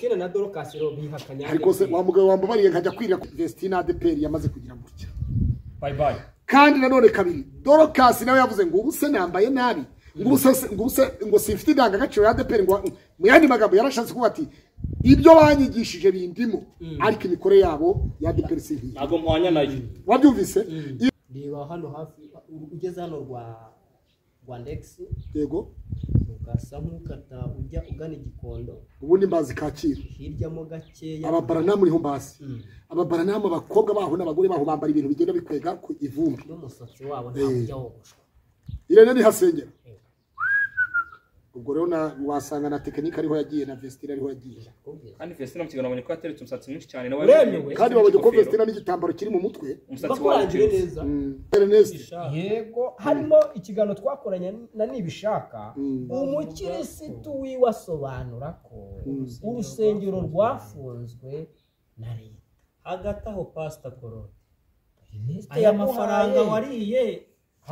Vestine na Dorcas rero bihakanya. Ariko se wa mugabo wambabariye nkajya kwirira Vestine ADPR yamaze kugira gutya. Bye bye. Kandi nanone kabiri Dorcas nawe yavuze ngo ubu se nambaye nabi, ngo ubuse ngo simfite indangagaciro ya ADPR, ngo mu yandi magambo yarashatse kuvuga ati ibyo banyigishije bindimo ariko imikore yabo ya ADPR si nkiyo. Ntabwo mpwanya nayo. Wabyumvise? Reba hano hafi ugeze hano rwa Rwandex. Yego. Ugasa nk'ukata ujya ugana Igikondo. Ubundi mbazi Kacyiru. Hirya mo gakeya. Ababaranamu niho mbazi. Ababaranamu abakobwa baho n'abagore baho bambara ibintu bigenda bikwega ku ivumbi. N'umusatsi wabo ntabwo ujya wogoshwa. Irene ni hasengera. Ubwo rero wasanga na tekinike ariho yagiye na Vestine ariho yagiye. Kandi Vestine mu kiganiro abonye ko yateretse umusatsi mwinshi cyane nawe. Kandi babonye ko Vestine n'igitambaro kiri mu mutwe. Umusatsi wawe neza. Ernest. Yego, harimo ikiganiro twakoranye na Nibishaka, umukirisitu wiwasobanura ko urusengero rwafunzwe na leta. Hagati aho Pastor Korode. Aya mafaranga wariye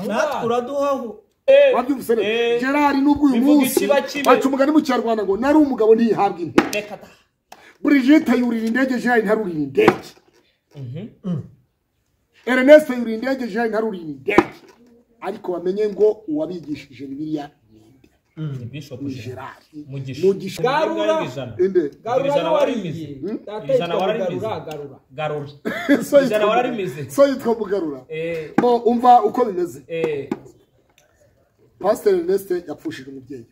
natwe uraduhaho. Wabyumvise rero Gerard nubwo uyu munsi baca umugani mu Kinyarwanda ngo nari umugabo ntihabwa intebe. Brigitte yurira indege, Gerard ntarurira indege. Ernest yurira indege, Gerard ntarurira indege. Ariko bamenye ngo uwabigishije Bibiliya ninde? Ni Bishop Gerard Mugisha. Garura inde Garura warimize. Ijana wararimize. Garura. Ijana wararimize. So yitwa Mugarura. Bo umva uko bimeze. Pastor Ernest yapfushije umubyeyi we.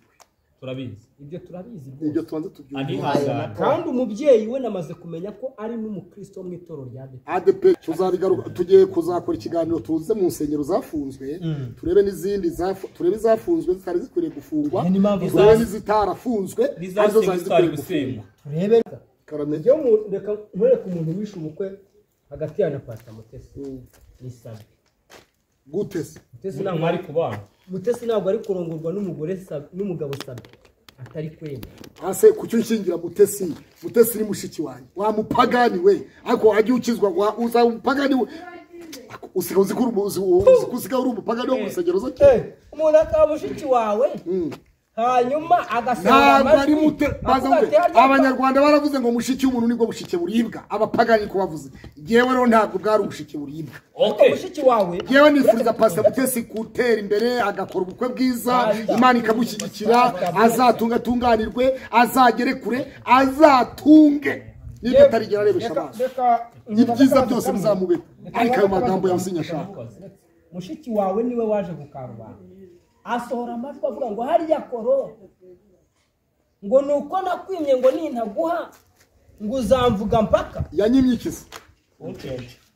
Turabizi. Ibyo turabizi rwose. Ibyo tubanze tubyumva. Kandi umubyeyi we namaze kumenya ko ari n'umukristo wo mu itorero rya ADP. Tuzabigaruka, tugiye kuzakora ikiganiro tuze mu nsengero zafunzwe, turebe n'izindi turebe izafunzwe zitari zikwiriye gufungwa, turebe n'izitarafunzwe arizo zari zikwiriye gufungwa. Turebe karame. Yo reka nkwereke umuntu wishe ubukwe hagati ya na Pastor Mutesi. Ni Sabi. Gutese. Mutesi ntabwo ari kubana. Mutesi ntabwo ari kurongorwa n'umugore Sabi, n'umugabo Sabi atari kwemera. Ase kucyo nshingira Mutesi, Mutesi ni mushiki wanjye. Wa mupagani we, ariko ajye ukizwa uza mupagani we. Usiga uzikuru usiga uri umupagani wo mu rusengero zo cye. Umuntu akaba mushiki wawe. Hanyuma agasohora amajwi. Abanyarwanda baravuze ngo mushiki w'umuntu nibwo bushike buribwa. Abapagani ko bavuze. Jewe rero ntabwo bwari ubushike buribwa. Okay. Mushiki wawe. Jewe nifuriza Pastor Mutesi gutera imbere agakora ubukwe bwiza, Imana ikamushyigikira, azatunga tunganirwe, azagere kure, azatunge. Nibyo atarigera arebesha amaso. Ibyiza byose bizamubeho. Ariko ayo magambo yawe sinyashaka. Mushiki wawe niwe waje gukarubanda. Asohora amajwi avuga ngo hariya koro ngo nuko nakwimye ngo nintaguha ngo uzamvuga mpaka. Yanyimye ikise.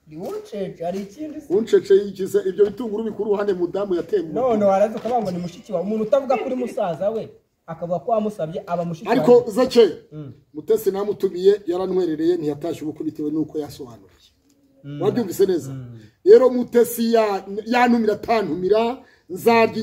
Ni uncece ari ikindi se. Uncece yikize ibyo bitunguru bikuru ruhande mudamu yateye. None waraza ukavuga ngo ni mushiki wawe, umuntu utavuga kuri musaza we akavuga ko wamusabye aba mushiki wawe. Ariko Zake Mutesi namutumiye yarantwerereye ntiyatashye ubukwe bitewe nuko yasobanuriye. Wabyumvise neza. Rero Mutesi yantumira atantumira nzarya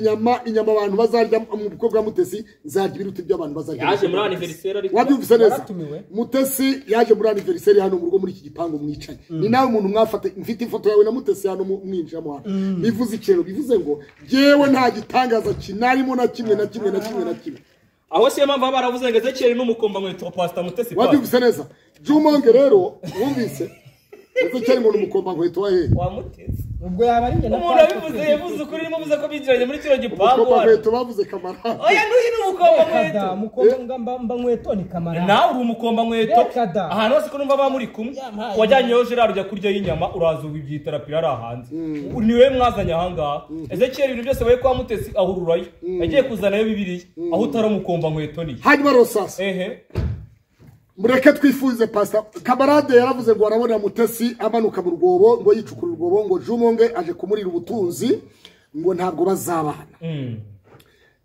inyama abantu bazarya mu bukwe bwa Mutesi, nzarya ibiruta ibyo abantu bazarya. Yaje muri anniversaire ariko. Wabyumvise neza. Mutesi yaje muri anniversaire hano mu rugo muri iki gipangu mwicaye. Ni nawe umuntu mwafata, mfite ifoto yawe na Mutesi hano mwinjiramo hano. Bivuze ikero, bivuze ngo jewe nta gitangaza kinarimo na kimwe na kimwe na kimwe na kimwe. Aho se mpamvu baravuze ngo Ezekiel n'umukomba mweto Pastor Mutesi. Wabyumvise neza. Jumonge rero wumvise Ezekiel ngo n'umukomba nkweto wa he? Wa Mutesi. Ubwo yaba ari njye na umuntu abivuze yavuze ukuri nimuvuze ko bijiranye muri kino gipangu. Umukomba nkweto bavuze kamarade. Oya ntuyi n'umukomba nkweto. Umukomba mba nkweto ni kamarade. Nawe uri umukomba nkweto. Ahantu hose ko numva ba muri kumwe. Wajyanyeyo Gerard ujya kurya y'inyama uraza ubibyitara pira ari hanze. Niwe mwazanye aha ngaha. Ezekiel ibintu byose baye kwa Mutesi ahururayo. Yagiye kuzanayo Bibiliya aho utari umukomba nkweto ni. Hanyuma rosasa. Ehe. Mureke twifuze Pastor Kamarade yaravuze ngo arabona Mutesi amanuka mu rwobo ngo yicukura urwobo ngo Jumonge aje kumurira ubutunzi ngo ntabwo bazabana.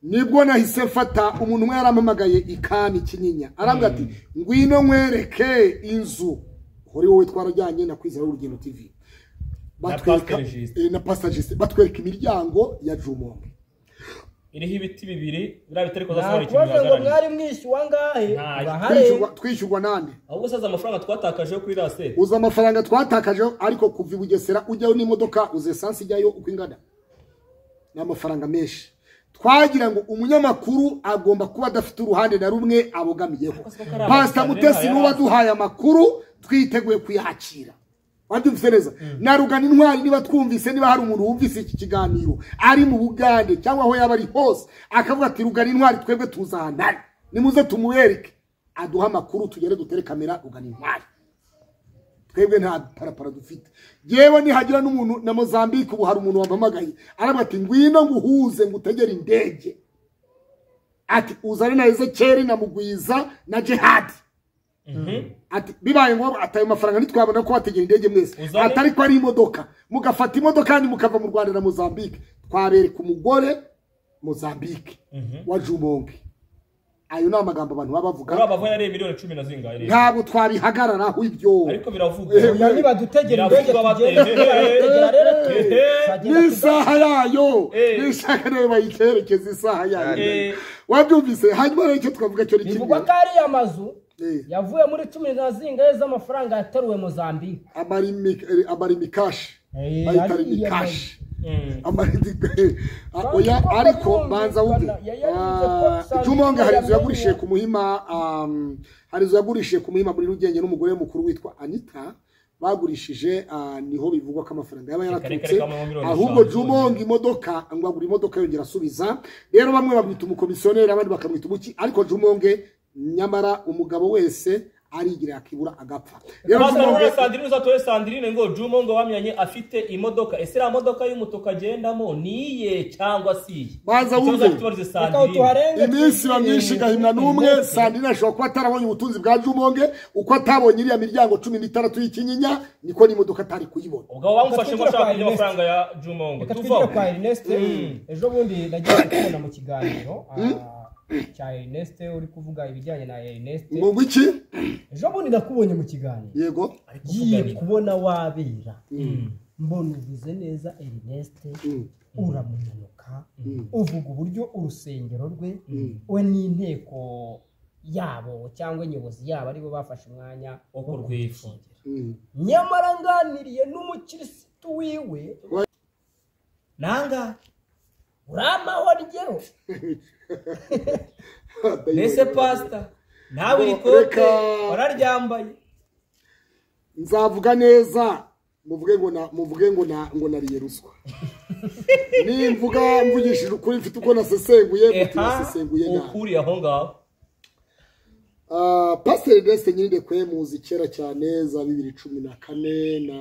Nibwo nahise mfata umuntu umwe yarampamagaye ikami Kinyinya arambwira ati ngwino nkwereke inzu hori wowe twarajyanye na Kwizera Urugendo TV batwereka na Pastor Justin batwereka imiryango ya Jumonge iriho ibiti bibiri bira bitari kuzasohora ikintu bihagarariye. Mwari mwishyuwa ngahe? Twishyurwa nande? Ahubwo saza amafaranga twatakaje kuri rase. Uza amafaranga twatakaje ariko kuva i Bugesera ujyayo n'imodoka uze essence ijyayo uko ingana. Ni amafaranga menshi. Twagira ngo umunyamakuru agomba kuba adafite uruhande na rumwe abogamiyeho. Pastor Mutesi nuba duhaye amakuru twiteguye kuyakira. Wabyumvise neza? Na Rugana Intwari niba twumvise, niba hari umuntu wumvise iki kiganiro ari mu Bugande cyangwa aho yaba ari hose akavuga ati Rugana Intwari twebwe tuzahanana, nimuze tumubereke aduha amakuru tugere dutere kamera Rugana Intwari. Twebwe nta parapara dufite. Yewe nihagira n'umuntu na Mozambique ubu hari umuntu wampamagaye aravuga ati ngwino nguhuze ngutegere indege, ati uzane na Ezekiel na Mugwiza na Jihad. Ati bibaye ngo atayo mafaranga nitwabona ko bategera indege mwese, atari ko ari imodoka mugafata imodoka kandi mukava mu Rwanda na Mozambique, twabereka umugore Mozambique wa Jumonge. Ayo ni amagambo abantu baba bavuga. Uraba yari miliyoni 10 na zingahe? Ntabwo twabihagararaho ibyo. Ariko biravugwa. Niba dutegera indege tugenda rero n'isaha yayo, n'ishaka rero bayikerekeza isaha yayo. Wabyumvise? Hanyuma rero icyo twavuga cyo ni kimwe. Bivugwa ko ari amazu yavuye muri 10 na zingahe z'amafaranga yateruwe Mozambique. Amarimikashi. Bayitarimikashi. Oya ariko banza wumve. Jumonge hari inzu yagurishije ku Muhima, hari inzu yagurishije ku Muhima muri Rugenge n'umugore mukuru witwa Anita bagurishije, niho bivugwa ko amafaranga yaba yaraturutse. Ahubwo Jumonge imodoka ngo agura imodoka yongera asubiza. Rero bamwe bamwita umukomisiyoneri abandi bakamwita umuki, ariko Jumonge nyamara umugabo wese arigira akibura agapfa. Rero Jumonge Sandrine uzatore Sandrine ngo Jumonge wamyanye afite imodoka, ese ra modoka y'umutuku agendamo niye cyangwa si? Baza wumve. Iminsi bamyinshi gahimwa n'umwe. Sandrine ashobora kuba atarabonye ubutunzi bwa Jumonge, uko atabonye iriya miryango 16 y'ikinyinya niko n'imodoka atari kuyibona. Ubwo bamufashe ngo ashaka amafaranga ya Jumonge. Tuva kwa Ernest ejo bundi nagiye kubona mu kiganiro cya Ernest uri kuvuga ibijyanye na Ernest. Ngo iki? Ejo bundi ndakubonye mu kiganiro. Yego. Giye kubona wabera. Mbona uvuze neza Ernest, uramunanuka, uvuga uburyo urusengero rwe we n'inteko yabo cyangwa inyobozi yabo aribo bafashe umwanya wo kurwifungira. Nyamara nganiriye n'umukirisitu wiwe nanga uramaho ryeho. Nese pastor nawe iri kote wararyambaye. Nzavuga neza muvuge ngo na muvuge ngo na ngo nariye ruswa. Nimvuga mvugishije ukuri mfite uko nasesenguye, muti nasesenguye na ukuri aho ngaho. Pastor Ernest Nyirindekwe muzi kera cyane za 2014 na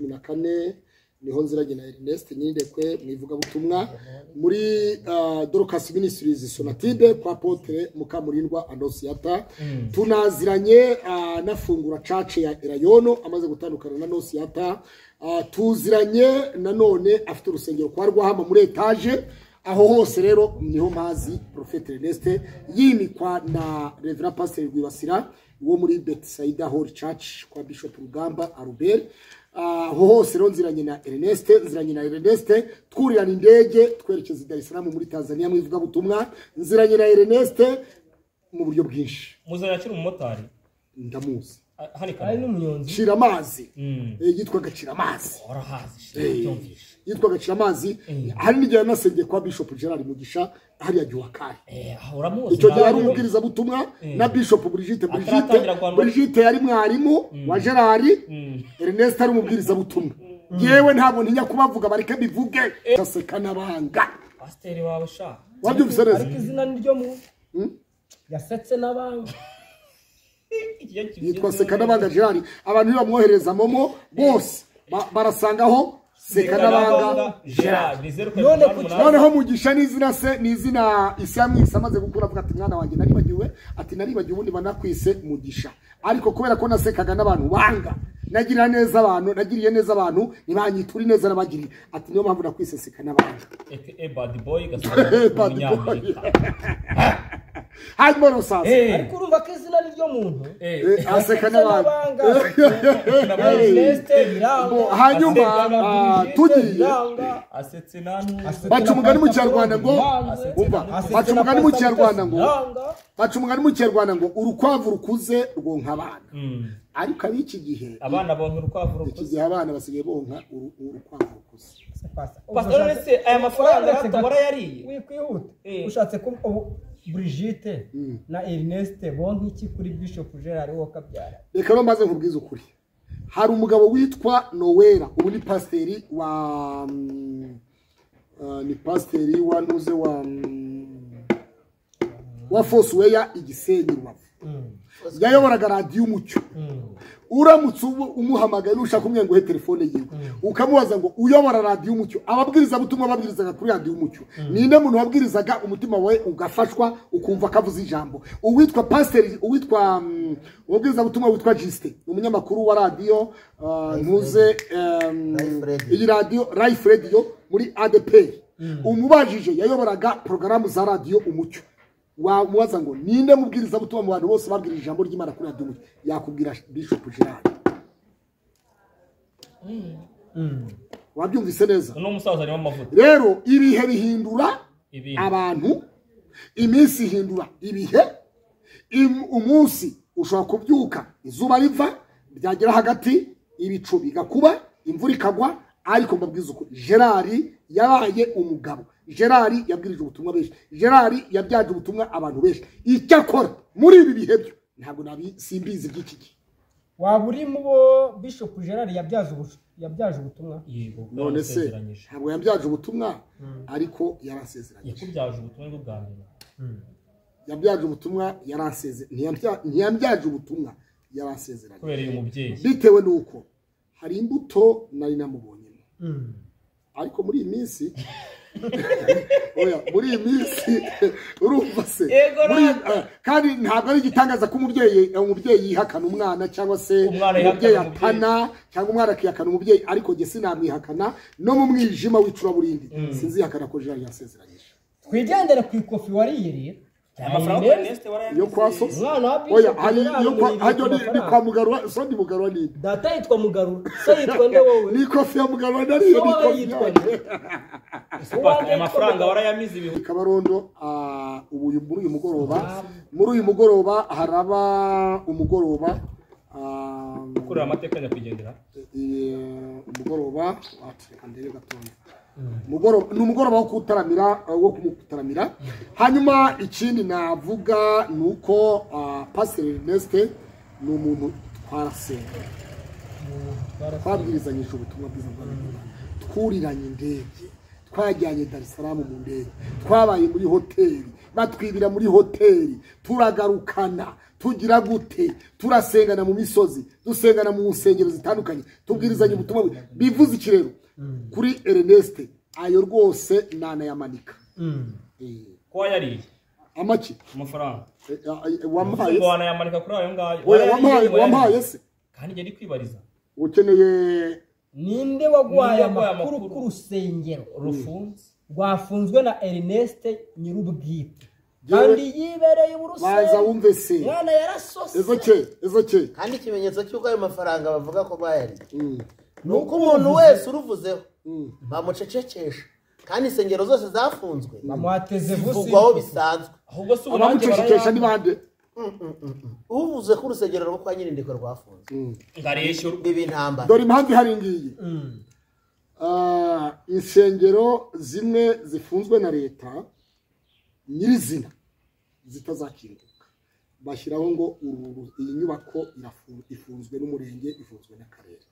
2014 niho nziranye na Ernest Nyirindekwe mwivuga butumwa muri Dorcas Ministries Sonatide kwa Apotre Mukamurindwa Anosiata. Tunaziranye nafungura church ya Erayono amaze gutandukana na Anosiata. Tuziranye nanone afite urusengero kwa Rwahama muri etage. Aho hose rero niho mazi Prophet Ernest yimikwa na Reverend Pastor Rwibasira wo muri Bethsaida Hall Church kwa Bishop Rugamba Albert. Aho hose rero nziranye na Ernest, nziranye na Ernest twurirana indege twerekeza i Dar es Salaam muri Tanzania mu ivuga butumwa. Nziranye na Ernest mu buryo bwinshi. Muzanye akiri umumotari? Ndamuzi. Ari n'umunyonzi. Shira amazi. Yitwaga Shira amazi. Orahazi shira. Yitwaga Shira amazi. Hari n'igihe yanasengeye kwa Bishop Gerard Mugisha hariya Giwakari. Uramuzi. Icyo gihe ari umubwiriza butumwa na Bishop Brigitte. Brigitte yari mwarimu wa Gerard, Ernest ari umubwiriza butumwa. Yewe ntabwo ntinya kubavuga bareke bivuge. Aseka nabanga. Pastor wawe sha. Wabyumvise neza? Ariko izina niryo mu. Yasetse nabanga. Yitwa Sekanabanga Gerard. Abantu bamwohereza momo bose barasangaho Sekanabanga Gerard. Noneho Mugisha n'izina se n'izina Isyamwise amaze gukura avuga ati mwana wanjye naribagiwe, ati naribagiwe ubundi banakwise Mugisha, ariko kubera ko nasekaga n'abantu banga nagira neza abantu, nagiriye neza abantu nibanyitura neza nabagiriye, ati niyo mpamvu nakwise Sekanabanga. Aka bad boy gasanga umunyamerika. Hanyuma rusasa. Ariko urumva ko izina ryo muntu aseka n'abanga. Hanyuma tugiye asetse nanu baca umugani mu Kinyarwanda ngo umva, baca umugani mu Kinyarwanda ngo baca umugani mu Kinyarwanda ngo urukwavu rukuze rwonka abana. Ariko ab'iki gihe abana bonka urukwavu rukuze. Iki gihe abana basigaye bonka urukwavu rukuze. Pastor none se aya mafaranga warayariye? Wikwihuta. Ushatse ko Brigitte na Ernest bonka iki kuri Bishop Gerard wo kabyara? Reka no maze nkubwize ukuri. Hari umugabo witwa Noella, ubu ni pasiteri wa ni pasiteri wa ntuze wa Fosweya Igisenyi Rubavu. Yayoboraga radiyo Umucyo. Uramutse umuhamagaye ushaka umwe ngo telefone yiwe, ukamubaza ngo uyobora radiyo Umucyo, ababwiriza butumwa babwirizaga kuri radiyo Umucyo, ninde muntu wabwirizaga umutima wawe ugafashwa ukumva akavuza ijambo? Uwitwa pasiteri, uwitwa umubwiriza butumwa witwa Justin, umunyamakuru wa radiyo ntuze iyi radiyo Life Radio muri ADP, umubajije yayoboraga porogaramu za radiyo Umucyo. Wamubaza ngo ninde mubwiriza butumwa mu bantu bose babwirije ijambo ry'Imana kuri radiyo Umucyo, yakubwira Bishop Gerard. Wabyumvise neza? Uno musaza arimo amavuta. Rero ibihe bihindura abantu, iminsi ihindura ibihe. Umunsi ushobora kubyuka izuba riva, byagera hagati ibicu bigakuba, imvura ikagwa. Ariko mbabwiza uko Gerard yabaye umugabo. Gerard yabwirije ubutumwa benshi, Gerard yabyaje ubutumwa abantu benshi. Icyakora muri ibi bihe byo ntabwo nabi simbizi by'iki gihe. Waba uri mu bo Bishop Gerard yabyaje ubutumwa? Yego, none se ntabwo yabyaje ubutumwa, ariko yarasezeranyije. Yakubyaje ubutumwa bwo bwa mbere. Yabyaje ubutumwa, ntiyabyaje ubutumwa, yarasezeranyije. Kubera uyu mubyeyi. Bitewe nuko hari imbuto nari namubonyemo. Ariko muri iyi minsi oya, muri iyi minsi urumva se, kandi ntabwo ari igitangaza ko umubyeyi yihakana umwana, cyangwa se umubyeyi atana, cyangwa umwana akihakana umubyeyi, ariko jye sinamwihakana no mu mwijima w'icuraburindi sinzihakana ko Gerard yasezeranyije. Twigendere ku ikofi wariye rero. Yo kwa so oya, hari yo kwa Mugarura, so ndi Mugarura ni data yitwa Mugarura, so yitwa nde wowe? Ni kofi ya Mugarura nariyo, ni kofi yitwa nde? Amafaranga warayamize ibihu. Kabarondo ubu muri uyu mugoroba haraba umugoroba ukurira amateka nyakwigendera. Umugoroba watreka ndebe gatoya. Ni umugoroba wo kutaramira, wo kumutaramira. Hanyuma ikindi navuga nuko Pastor Ernest ni umuntu twarasenga, twabwirizanyije ubutumwa bwiza bw'Imana, twuriranye indege, twajyanye Dar es Salaam mu ndege, twabaye muri hoteli, batwibira muri hoteli, turagarukana, tugira gute, turasengana mu misozi, dusengana mu nsengero zitandukanye, tubwirizanye ubutumwa. Bivuze iki rero kuri Ernest? Ayo rwose nanayamanika. Ko yariye amaki amafaranga wampaye, ngo wanayamanika kuri ayo ngayo. Wampaye se? Kandi ngiye ndikwibariza, ukeneye ninde waguhaye amakuru ku rusengero rufunze rwafunzwe na Ernest nyirubwite kandi yibereye uburusengero? Baza wumve se, mwana yarasose. Ezoke kandi ikimenyetso cy'uko ayo mafaranga bavuga ko bayariye nuko umuntu wese uruvuzeho bamucecekesha, kandi insengero zose zafunzwe bamuhateze zivugwaho bisanzwe. Ahubwo se abamucecekesha ni bande? Uvuze ko urusengero rwo kwa Nyirindiko rwafunzwe ngareshyurwa biba intambara. Dore impamvu ihari ngiyi. Insengero zimwe zifunzwe na leta nyirizina zitazakinguka, bashyiraho ngo iyi nyubako ifunzwe n'umurenge, ifunzwe n'akarere.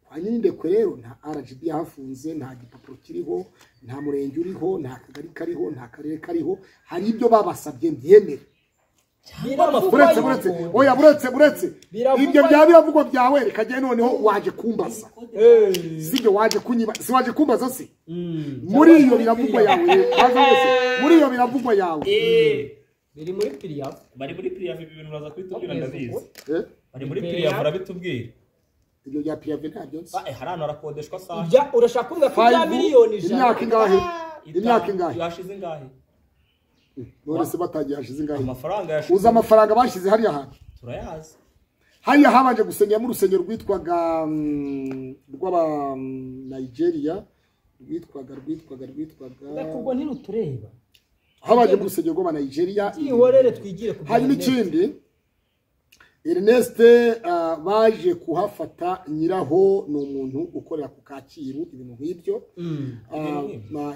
Kwa Nyirindekwe rero nta RGB yahafunze, nta gipapuro kiriho, nta murenge uriho, nta kagari kariho, nta karere kariho. Hari ibyo babasabye mbyemere. Buretse oya, buretse ibyo bya biravugwa byawe, reka jye noneho waje kumbaza, sibyo? Waje kunyiba, si waje kumbaza se? Muri iyo biravugwa yawe, muri iyo biravugwa yawe biri muri piriya, bari muri piriya ibi bintu uraza kubitubwira ndabizi. Bari muri piriya barabitubwira. Ibyo bya piriya ntabyo nzi. Hari ahantu harakodeshwa saha. Ibya urashaka kuvuga ko ibya miliyoni 100. Imyaka ingahe? Imyaka ingahe? Yashize ingahe? None se batagiye hashize ingahe? Amafaranga yashize. Uza amafaranga bashize hariya hantu? Turayazi. Hariya habanje gusenyamo urusengero rwitwaga rw'aba Nigeria, rwitwaga Ubwo ntirutureba. Habanje mu rusengero rw'aba Nigeria. Ihorere twigire ku. Hanyuma ikindi Ernest baje kuhafata nyiraho ni umuntu ukorera ku Kacyiru ibintu nk'ibyo.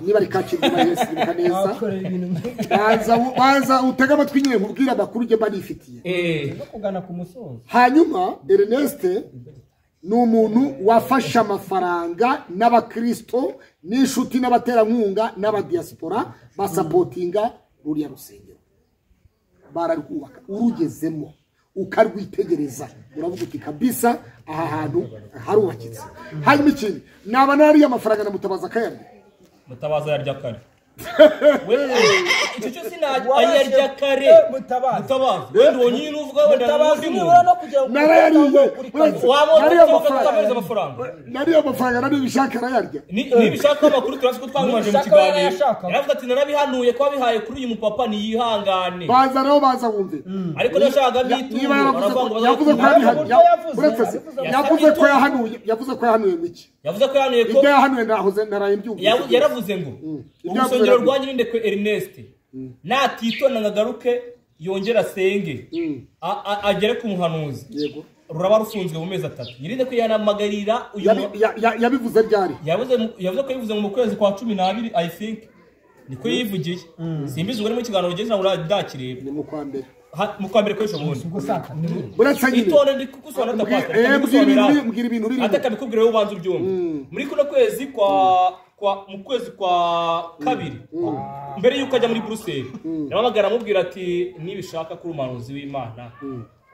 Niba ari Kacyiru niba neza baza utega amatwi nyine nkubwira amakuru ujye mba nifitiye. Hanyuma Ernest ni umuntu wafashe amafaranga n'abakristo n'inshuti n'abaterankunga n'abadiaspora basapotinga ruriya rusengero, bararwubaka urugezemo ukarwitegereza uravuga uti kabisa aha hantu harubakitse. Hanyuma ikindi naba nariye amafaranga na Mutabaza akayarya. Mutabaza yarya kare. Icyo cyo sinajya ayarya kare. Mutabaza wenda uwo nyine uvuga wenda Mutabaza nibura no kugira ngo narayariye amafaranga nariye amafaranga nari bishaka arayarya. Nibishaka amakuru turazi ko twamumaje mu kiganiro yaravuga ati narabihanuye ko abihaye kuri uyu mupapa niyihangane. Baza rero baza wumve ariko ndashaka mitu yavuze ko yahanuye yavuze ko yahanuye miki yavuze ko yahanuye ko ibyo yahanuye ndahoze naraye mbyumva yaravuze ngo urusengero rwa Nyirindekwe Ernest natitona ngagaruke yongera asenge agere ku muhanuzi yego ruraba rufunzwe mu mezi 3. Nyirindekwe yanamagarira uyu yabivuze ryari yavuze ko yivuze mu kwezi kwa 12 I think niko yivugiye simbizi ubwo mu kiganiro ugeze nawe ndakireba ni mu kwa mbere mu kwa mbere kw'ejo bundi itonde ndi kugusobanura ndapata mbwira ibintu biri ataka bikubwira wowe ubanza ubyumve muri kuno kwezi kwa mu kwezi kwa kabiri mbere yuko ajya muri Brussels yamamagara amubwira ati nibishaka kuri umuhanuzi w'Imana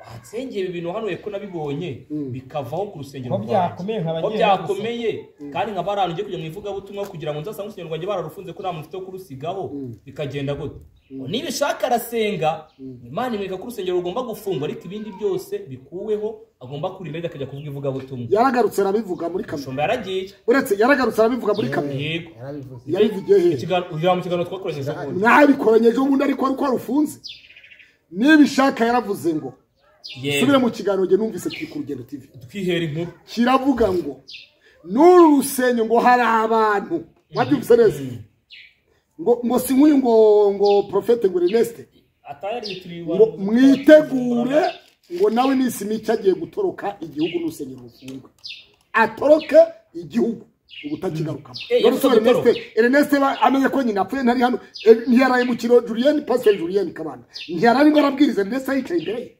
wansengeye ibi bintu hanuye ko nabibonye bikavaho ku rusengero rwanjye byakomeye kandi nkaba ari ahantu ngiye kujya mu ivugabutumwa kugira ngo nzasange urusengero rwanjye bararufunze ko nta muntu ufite wo kurusigaho bikagenda gute. Nibishaka arasenga Imana imwereka ko urusengero rugomba gufungwa ariko ibindi byose bikuweho agomba kurinda akajya kuvuga ivugabutumwa. Yaragarutse arabivuga muri kamera. Shumba yaragiye. Uretse yaragarutse arabivuga muri kamera. Yego. Yarabivugiye he? Ikiganiro mu kiganiro twakoranye ejo bundi. Mwabikoranye ejo bundi ariko ari uko rufunze. Nibishaka yaravuze ngo subire mu kiganiro nge numvise kiri ku Rugendo TV. Twihera inkuru. Kiravuga ngo n'uru rusenyo ngo hari abantu. Wabyumvise neza? Ngo si nk'uyu ngo Prophète ngo Ernest ngo mwitegure ngo nawe iminsi mike agiye gutoroka igihugu n'urusengero rufungwe atoroke igihugu ubutakigarukamo. Ernest amenye ko nyina apfuye ntari hano ntiyaraye mu kiro Julien Pasteur Julien Kabanda ntiyarari ngo arabwiriza Ernest yicaye imbere ye.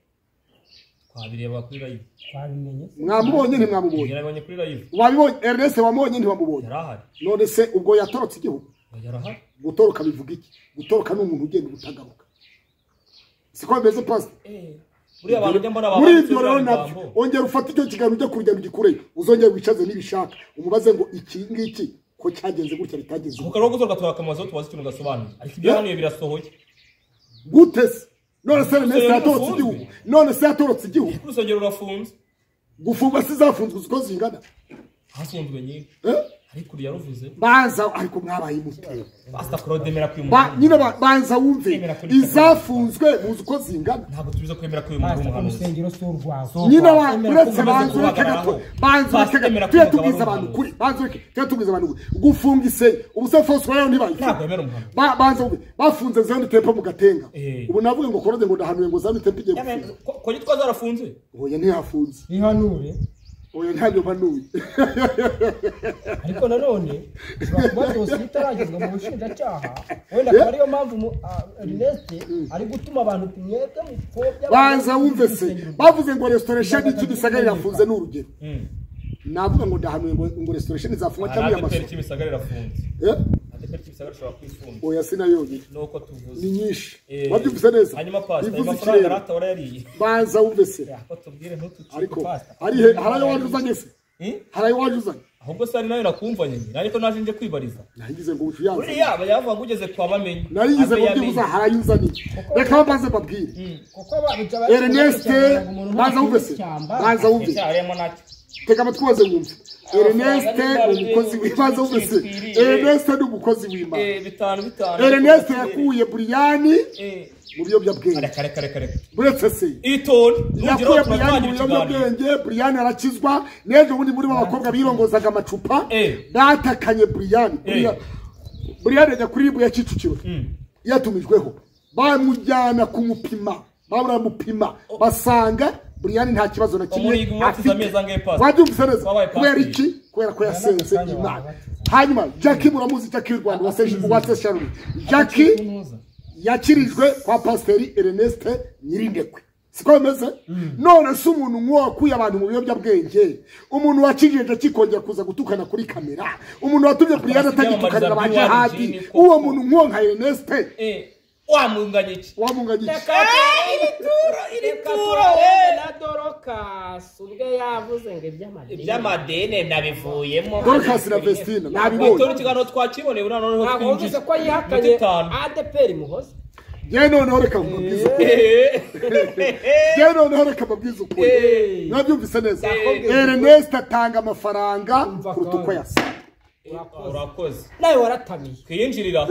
Twabireba kuri live twabimenye mwamubonye ntimwamubonye yarabonye kuri live wabibonye Ernest wamubonye ntiwamubonye yarahari none se ubwo yatorotse igihugu yarahari. Gutoroka bivuga iki? Gutoroka ni umuntu ugenda ubutagaruka. Siko bimeze pastor? Buriya abantu njya mbona muri ibyo rero nabyo ongera ufate icyo kiganiro ujye kurugendo ugikureyo uzongera wicaze nibishaka umubaze ngo iki ngiki ko cyagenze gutya bitagenze. Kuko rero gutoroka twakamaze tubaze ikintu gasobanuye ariko ibyo hano birasohoye. Gute se? None se Ernest yatorotse igihugu? None se yatorotse igihugu? Urusengero rurafunze. Gufungwa sizafunzwe uko zingana? Hafunzwe nyinshi. Ariko yaruvuze baza ariko mwabaye mutero Pastor Claude mera kwimu nyine banza wumve izafunzwe muzi uko zingana ntabwo tubizo kwemera ko uyu muntu umuhanuzi urusengero si urwazo nyine uretse banza ureke gato banza ureke gato tuye tubwiza abantu kuri banza ureke tuye tubwiza abantu gufunga ise ubuse force wayo ntibayi ntabwo yemera umuhanuzi banza wumve bafunze Zion Temple mu Gatenga ubu navuga ngo Claude ngo ndahanuye ngo Zion Temple igiye gufunga ko gitwa zarafunze oya ntihafunze ihanure oya ntabyo mpanuye ariko nanone ushobora kuba dosiye itaragezwa mu bushinjacyaha wenda akaba ariyo mpamvu Ernest ari gutuma abantu mwebwe mupfobya banza wumve se bavuze ngo restoration y'Kimisagara irafunze ni urugero navuga ngo ndahanuye ngo restoration izafungwa cyangwa amaso Kimisagara irafunze ADEPR Kimisagara ishobora kwifunga oya sinayonyine nuko tuvuze ni nyinshi wabyumvise neza hanyuma pastor amafaranga aratabara yariye banza wumve se ko tubwire ntutucike ariko ari he harayo wajuzanye se harayo wajuzanye ahubwo se ari nayo nakumvanye ariko naje nje kwibariza nagize ngo ucu yanze uriya bayavuga ngo ugeze kwa bamenye narigize ngo byibuza harayuzaniye reka baze babwire kuko Ernest banza wumve se banza wumve tega amatwi waze wumve Ernest umukozi w'ibanze wumve se Ernest ni umukozi w'Imana 5 Ernest yakuye Brian mu biyobyabwenge reka buretse se itonde yakuye Brian mu biyobyabwenge Brian arakizwa n'ejo bundi muri b'abakobwa birongozaga amacupa batakanye Brian Brian ajya kuri ribu ya Kicukiro yatumijweho bamujyana kumupima baramupima basanga Brian nta kibazo na kimwe afite. Wabyumvise neza? Kubera iki? Kubera ko yasenze Imana. Hanyuma Jackie muramuzi, Jackie w'u Rwanda wase Sharon. Jackie yakirijwe kwa Pasiteri Ernest Nyirindekwe. Siko bimeze? None se umuntu nk'uwo wakuye abantu mu biyobyabwenge, umuntu wakijije akikongera kuza gutukana kuri kamera, umuntu watumye Brian atagitukanira ba jihadi, uwo muntu nk'uwo nka Ernest wamunganye iki? Wamunganye iki? Iri turo na Dorcas ubwe yavuze ngo iby'amadene nabivuyemo. Dorcas na Vestine nabibonye. Itora ikiganiro twakiboneye buriya noneho Ntabwo wumvise ko yihakanye ADPR Muhoza? Yewe noneho reka mbabwize ukuri. Yewe noneho reka mbabwize ukuri. Mwabyumvise neza? Ernest atanga amafaranga kuruta uko yasaba. Urakoze. Nawe waratamiye. Kwiyinjirira.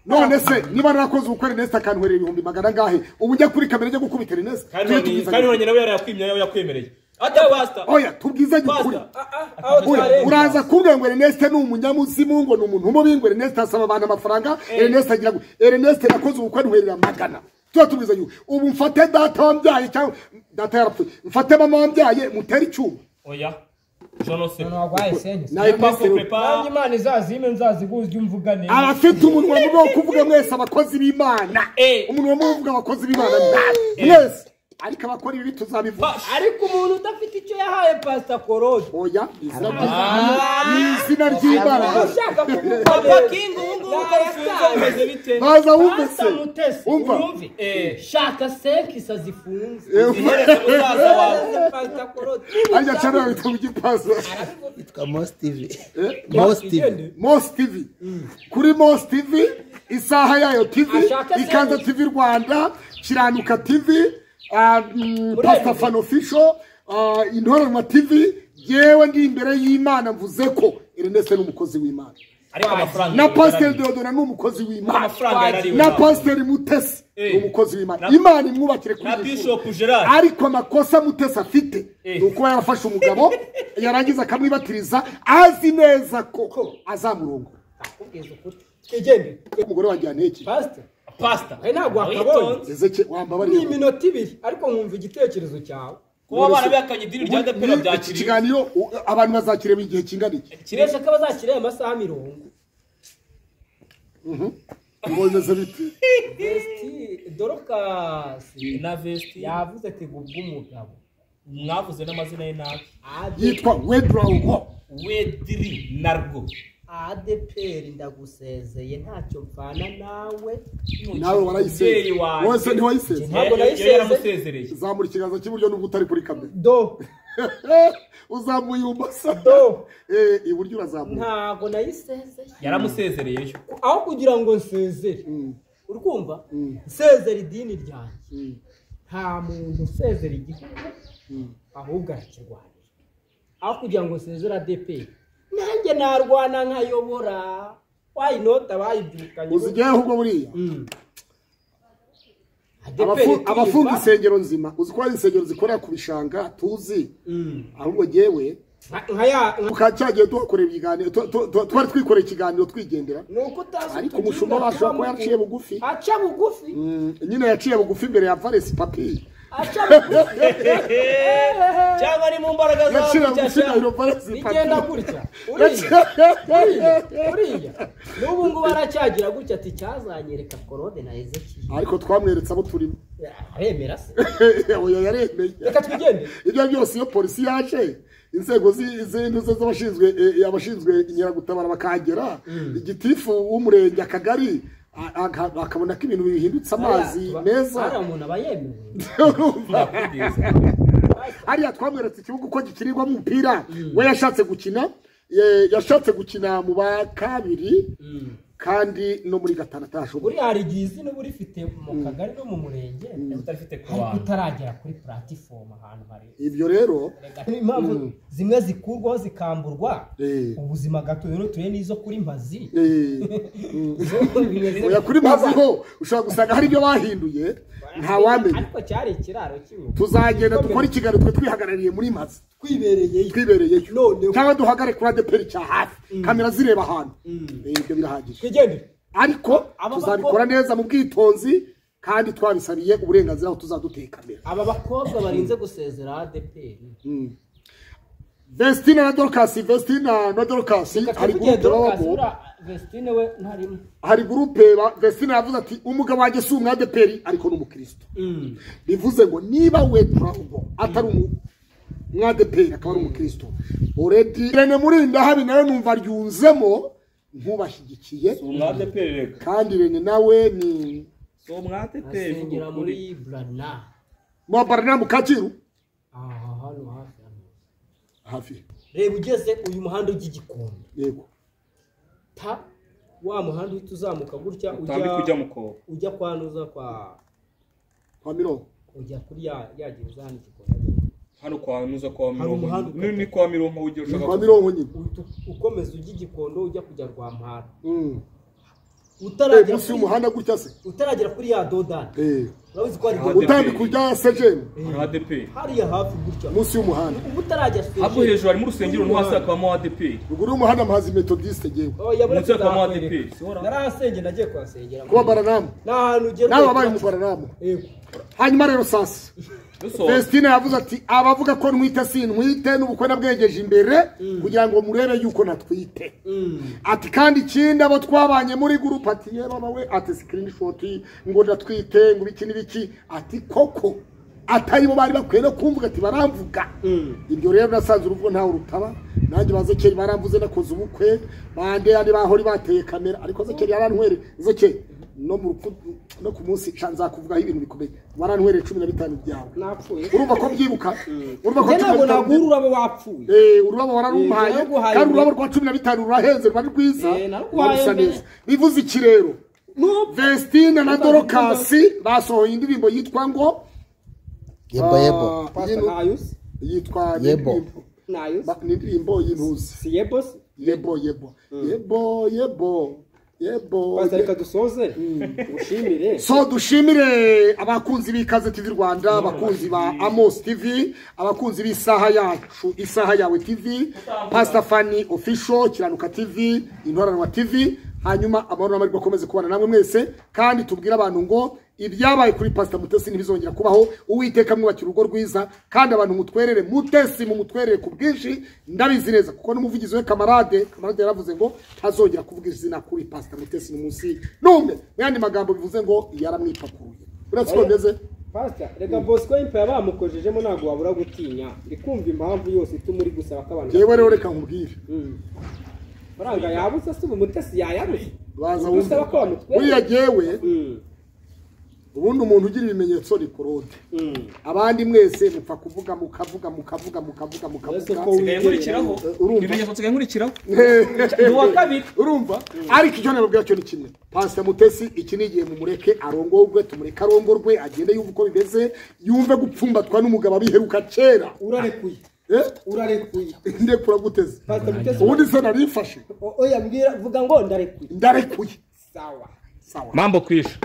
None se niba narakoze ubukwe Ernest akantwerera 200,000 angahe, ubu njya kuri kamera njya gukubita Ernest? Kandi none nawe yarakwimye, nawe yakwemereye. Ata pastor. Oya tubwizanye ukuri. Uraza kumbwira ngo Ernest ni umunyamuzimu, ngo ni umuntu mubi, ngo Ernest asaba abantu amafaranga, Ernest agira ngo Ernest nakoze ubukwe ntwerera 100. Tuba tubwizanye ubu mfate data wambyaye cyangwa data yarapfuye, mfate mama wambyaye mutere icyuma. Oya. Imana izazime nzaziguze umvuga neza. Abafite umunwa mubi wo kuvuga mwese abakozi b'Imana. Umunwa mubi uvuga abakozi b'Imana mwese. Ariko abakora ibi tuzabivuga. Ariko umuntu udafite icyo yahaye Pastor Korode. Oya, izina ry'Imana. Ushaka kuvuga Papa King ubu ngubu uko bimeze bite? Baza wumve se. Umva. Shaka senkisa zifunze. Zihereze musaza wawe. Pastor Korode. Ajya chana bitwa igipasa. Itwa Most TV. Most TV. Most TV. Kuri Most TV, isaha yayo TV, Ikanza TV Rwanda, Kiranuka TV, Pastor Fan Official, Intoranwa TV. Yewe ndi imbere y'Imana mvuze ko Ernest ni umukozi w'Imana. Na Pastor Deodora ni umukozi w'Imana. Na Pastor Mutesi ni umukozi w'Imana. Imana imwubakire kuri na Bishop Gerard. Ariko amakosa Mutesi afite ni uko yarafashe umugabo yarangiza akamwibatiriza azi neza ko azamurongora. Akubwiza ukuri. Twigende. Umugore wanjye yanteke. Pastor. Pastor. Ntabwo wakabonye. Ezeke wambabariye. Ni iminota 2 ariko nkumva igitekerezo cyawe. Kuba abana bihakanye idini rya ADEPR byakiriye. Iki kiganiro abantu bazakireba igihe kingana iki? Kiresha ko bazakireba amasaha 40. Ngo bimeze bite? Vesti Dorcas na Vesti yavuze ati ubw'umugabo. Mwavuze n'amazina ye nabi. Yitwa Wedraugo. Wedri Nargo. ADPR ndagusezeye ntacyo mvana nawe. Nawe warayisezeye. Wose ntiwayisezeye. Ntabwo nayisezeye. Zamura ikiganza cy'iburyo nubwo utari kuri kamera. Do. Uzamuye ibumoso. Do. Iburyo urazamuye. Ntabwo nayisezeye. Yaramusezereye. Aho kugira ngo nsezere. Urikumva? Nsezera idini ryanjye. Nta muntu usezera igihugu ahubwo arakirwanira. Aho kugira ngo nsezere ADEPR. Nanjye narwana nkayobora. Why not abayibyukanye? Uzigiye ahubwo buriya. Abafunga insengero nzima, uzi ko hari insengero zikorera ku bishanga tuzi. Ahubwo jewe ukacyagiye dukorera ibiganiro, twari twikorera ikiganiro twigendera. Ariko umushumba wacu ko yaciye bugufi. Aca bugufi. Nyine yaciye bugufi imbere ya Valesi Papi. Aca bugufi. Cyangwa ni mu mbaraga zawe bigenda gutya. Uriya n'ubu ngubu aracyagira gutya ati cyazanyereka Korode na Ezekiel. Ariko twamweretse abo turimo. Aremera se? Oya yaremeye. Reka twigende. Ibyo byose iyo polisi yaje inzego z'intuze z'abashinzwe abashinzwe inkeragutabara bakagera, igitifu w'umurenge akagari akabona ko ibintu bihindutse amazi meza. Hari umuntu aba yemewe. Hariya twamweretse ikibuga uko gikinirwamo umupira, we yashatse gukina, yashatse gukina mu ba kabiri kandi no muri gatanu atashoboye. Buriya hari igihe izina uba urifite mu kagari no mu murenge ariko utaragera kuri platifomu ahantu hari. Ibyo rero impamvu zimwe zikurwaho zikamburwa ubuzima gato rero tuye n'izo kuri Mpazi. Oya kuri Mpazi ho ushobora gusanga hari ibyo bahinduye ntawamenya. Ariko cyari ikiraro kimwe. Tuzagenda dukora ikiganiro twe twihagarariye muri Mpazi. Twibereyeyo. Noneho cyangwa duhagare kuri ADEPR cya hafi kamera zireba ahantu. Ibyo birahagije. Twigende. Ariko tuzabikora neza mu bwitonzi. Kandi twabisabiye uburenganzira aho tuzadutekamira. Aba bakobwa barinze gusezera ADPR. Vestina na Dorcas, hari groupe babamo. Vestine we ntarimo. Hari groupe Vestine yavuze ati umugabo wanjye si umwa ADPR ariko ni umukristo. Bivuze ngo niba we Trump atari umwa ADPR akaba ari umukristo. Already Rene Murinda habi nawe numva ryunzemo nkubashyigikiye. Umwa ADPR reka. Kandi Rene nawe ni so umwa ADPR asengera muri Brana. Mu Brana mu Kacyiru? Hano hafi. Hafi. Reba ugeze uyu muhanda ujya Igikondo. Yego. Ta wa muhanda uhita uzamuka gutya ujya mukobo. Ujya kwa Nuza kwa Mironko. Ujya kuri ya gereza hano Igikondo. Hano kwa Nuza kwa Mironko. Ni kwa Mironko ujya ushaka. Kwa Mironko nyine. Ukomeza ujya Igikondo ujya kujya Rwampara. Utaragera kuri umuhanda gutya se. Utaragera kuri ya Dodani. Urabizi ko ari utambika ujya SGM. ADP. Hariya hafi gutya. Munsi y'umuhanda. Utaragera SGM. Hapo hejuru harimo urusengero no hasi hakabamo ADP. Ruguru y'umuhanda mpazi Methodiste jewe. Munsi hakabamo ADP. Narahasenge nagiye kuhasengera. Kuba Baranamu. Nahantu ugera. Nawe wabaye mu Baranamu. Yego. Hanyuma rero sasa. Vestina yavuze ati abavuga ko ntwite sintwite n'ubukwe nabwegeje imbere kugira ngo murebe yuko natwite. Ati kandi ikindi abo twabanye muri group ati ye baba we ati screenshot ngo ndatwite ngo biki n'ibiki ati koko atari bo bari bakwiye no kumvuga ati baramvuga. Ibyo rero nasanze uruvugo ntawe rutaba nanjye bazekeri baramvuze nakoze ubukwe bande yani bahori bateye kamera ariko zekeri yarantwere zekeri no mu rupfu no ku munsi nzakuvugaho ibintu bikomeye warantwereye 15 byawe napfuye. Urumva ko byibuka urumva ko ntabwo nagura ururabo wapfuye ururabo wararumpaye kandi ururabo rwa 15 rurahenze ruba rwiza rusa neza. Bivuze iki rero Vestina na Dorcas basohoye indirimbo yitwa ngo Yebo Yebo. Yitwa Yebo. Indirimbo y'intuzi si Yebo Yebo Yebo Yebo Yebo Yebo. Pastor reka dusoze ushimire. So dushimire abakunzi b'Ikaze TV Rwanda, abakunzi ba Amos TV, abakunzi b'isaha yacu, isaha yawe TV, Pastor Fanny Official, Kiranuka TV, Intoranwa TV. Hanyuma amahoro n'amahirwe akomeze kubana namwe mwese kandi tubwire abantu ngo ibyabaye kuri Pastor Mutesi ntibizongera kubaho. Uwiteka mwubakira urugo rwiza kandi abantu mutwerere Mutesi mumutwerere ku bwinshi ndabizi neza kuko n'umuvugizi we Kamarade yaravuze ngo ntazongera kuvuga izina kuri Pastor Mutesi n'umunsi n'umwe. Mu yandi magambo bivuze ngo yaramwipakuruye. Uretse ko bimeze Pastor reka Bosco impa yabamukojejemo ntago wabura gutinya ndikumva impamvu yose ituma uri gusaba ko abantu yewe rero reka nkubwire faranga yabuze se ubu Mutesi yayabuze baza wumva buriya jewe ubundi umuntu ugira ibimenyetso ni Claude. Abandi mwese mupfa kuvuga mukavuga mukavuga mukavuga mukavuga. Nkurikiraho ibimenyetso nsigaye nkurikiraho ni uwa kabiri urumva. Ariko icyo nababwira cyo ni kimwe, Pastor Mutesi iki ni igihe mumureke arongorwe, tumureke arongorwe agende yumve uko bimeze, yumve gupfumbatwa n'umugabo abiheruka kera. Urarekuye urarekuye ndekura guteze ubundi se narifashe. Oya mbwira vuga ngo ndarekuye ndarekuye. Sawa sawa mambo kwisha.